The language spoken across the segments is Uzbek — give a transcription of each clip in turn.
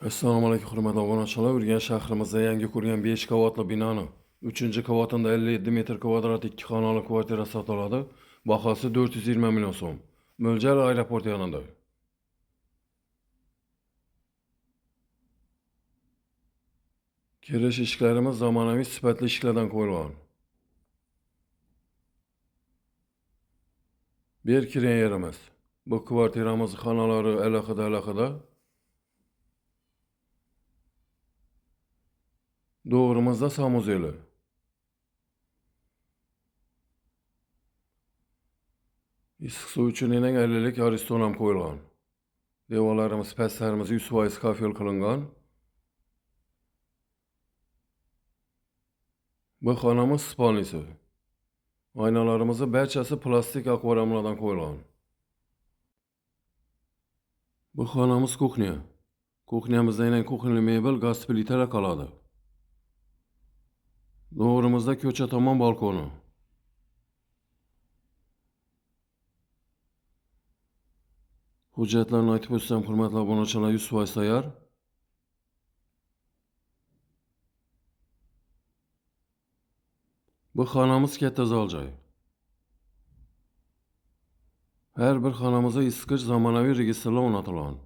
Assalomu alaykum hurmatli obunachilar. Urganch shahrimizda yangi qurilgan 5 qavatli binoni 3-qavatida 57 metr kvadrat 2 xonali kvartira sotiladi. Bahosi 420 million so'm. Mo'ljal aeroport yanında. Kirish eshiklarimiz zamonaviy sifatli eshiklardan qo'yilgan. Bu yer kirgan yerimiz. Bu kvartiramiz xonalari alohida alohida. Doğrumuzda samuzeli. Issiq suv uchun eng 50lik ariston ham qo'yilgan. Devorlarimiz, pastlarimiz 100% kafel qilingan. Bu xonamiz spalnisi. Aynalarimizni barchasi plastik akvariumlardan qo'yilgan. Bu xonamiz kuxnya. Kuxnyamizda eng kuxnya mebel, gaz plitalar qoladi. Doğrumuzda ko'cha tomon balkoni. Hujjatlarni aytib o'tsam, hurmatli obunachilar, 100% tayyor. Bu xonamiz katta zal joy. Har bir xonamizda isitgich zamonaviy registrlar o'rnatilgan.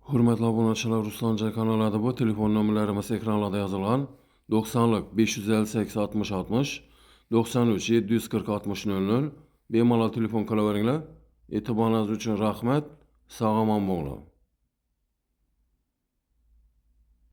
Hurmatli obunachilar, Ruslanjoy kanalida bu telefon nomerlarimiz ekranlarda yozilgan. 90lik 558 60 60, 93 740 60 00. Bemalol telefon qilaveringlar. E'tiboringiz uchun rahmat. Sog' omon bo'linglar.